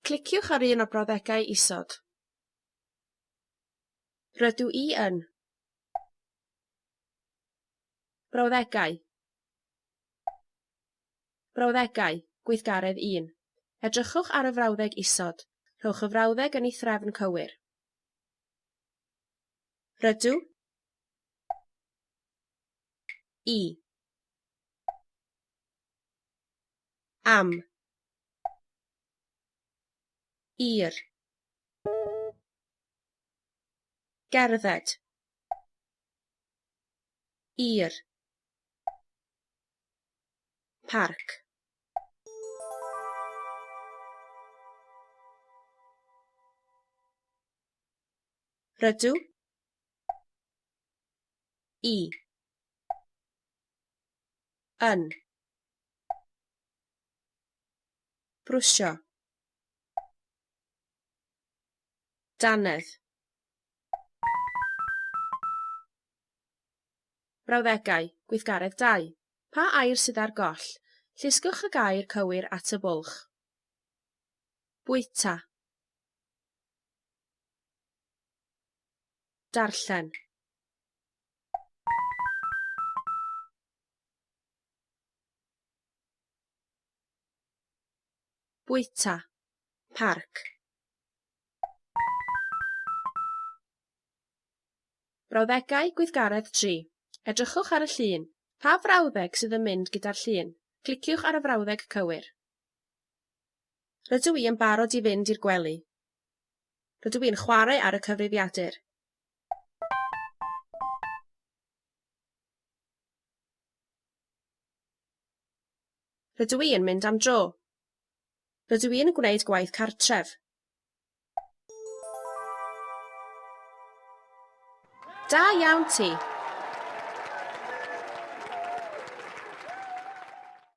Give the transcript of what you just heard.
Cliciwch ar un o'r brawddegau isod. Rydw i yn. Brawddegau. Brawddegau, Gweithgaredd 1. Edrychwch ar y frawddeg isod. Rhowch y frawddeg yn ei threfn cywir. Rydw i. Am. I'r. Gerdded. I'r. Parc. Rydw. I. Yn. Brwsio. Dannedd. Brawddegau, Gweithgaredd 2. Pa air sydd ar goll? Llusgwch y gair cywir at y bwlch. Bwyta. Darllen. Bwyta. Parc. Brawddegau, Gweithgaredd 3. Edrychwch ar y llun. Pa frawddeg sydd yn mynd gyda'r llun? Cliciwch ar y frawddeg cywir. Rydw i yn barod i fynd i'r gwely. Rydw i'n chwarae ar y cyfrifiadur. Rydw i yn mynd am dro. Rydw i yn gwneud gwaith cartref. Da iawn ti!